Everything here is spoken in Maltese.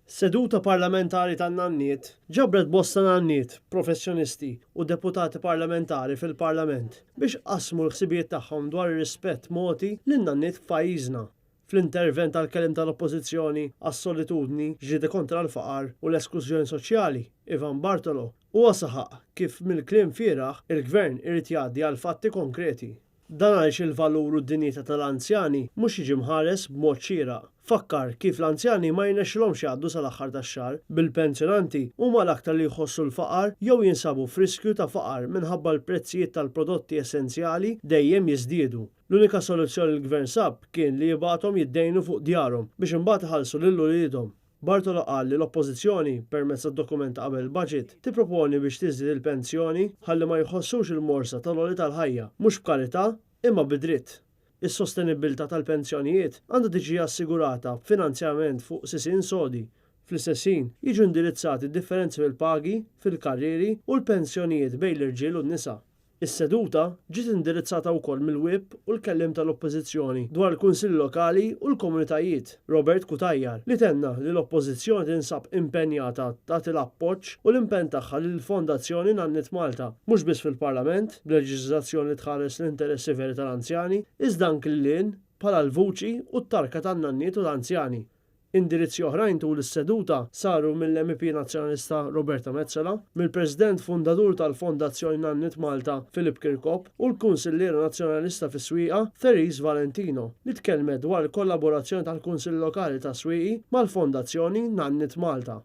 Seduta parlamentari tan-nanniet ġabret bosta nanniet, professjonisti u deputati parlamentari fil-Parlament biex qasmu l-ħsibijiet tagħhom dwar ir-rispett mogħti lin-nanniet f'pajjiżna. Fl-intervent tal-Kelliem tal-Oppożizzjoni għas-Solitudni, Ġlieda kontra l-Faqar u l-Esklużjoni Soċjali, Ivan Bartolo, huwa saħaq kif mill-kliem fieragħ il-Gvern irid jgħaddi għal fatti konkreti. Dan għaliex il-valur u d-dinjità tal-anzjani mhux jiġi mħares b'mod xieraq. Fakkar kif l-anzjani ma jirnexxilhomx jgħaddu sal-aħħar tax-xahar, bil-pensjonanti huma l-aktar li jħossu l-faqar jew jinsabu f'riskju ta' faqar minħabba l-prezzijiet tal-prodotti essenzjali dejjem jiżdiedu. L-unika soluzzjoni li l-Gvern sab kien li jibgħathom jiddejnu fuq djarhom biex imbagħad iħallsu lil uliedhom. Bartolo qal li l-Oppożizzjoni, permezz tad-dokument ta' qabel il-Budget, tipproponi biex tiżdied il-pensjoni ħalli ma jħossux il-morsa tal-għoli tal-ħajja, mhux b'karità imma bi dritt. Is-sostenibbiltà tal-pensjonijiet għandha tiġi assigurata b'finanzjament fuq sisien sodi. Fl-istess ħin, jiġu indirizzati d-differenzi fil-pagi, fil-karrieri u l-pensjonijiet bejn l-irġiel u n-nisa. Is-seduta ġiet indirizzata wkoll mill-Whip u l-Kelliem tal-Oppożizzjoni dwar il-Kunsilli Lokali u l-Komunitajiet, Robert Cutajar, li tenna li l-Oppożizzjoni tinsab impenjata tagħti l-appoġġ u l-impenn tagħha lill-Fondazzjoni Nanniet Malta, mhux biss fil-Parlament, b'leġiżlazzjoni li tħares l-interessi veri tal-anzjani, iżda anki lil hinn bħala l-vuċi u t-tarka tan-nanniet u l-anzjani. Indirizzi oħrajn tul is-seduta saru mill-MEP Nazzjonalista Roberta Metsola, mill-President Fundatur tal-Fondazzjoni Nanniet Malta Philip Kirkop u l-Kunsilliera Nazzjonalista fis-Swieqa Therese Valentino li tkellmet dwar il-kollaborazzjoni tal-Kunsill Lokali tas-Swieqi mal-Fondazzjoni Nanniet Malta.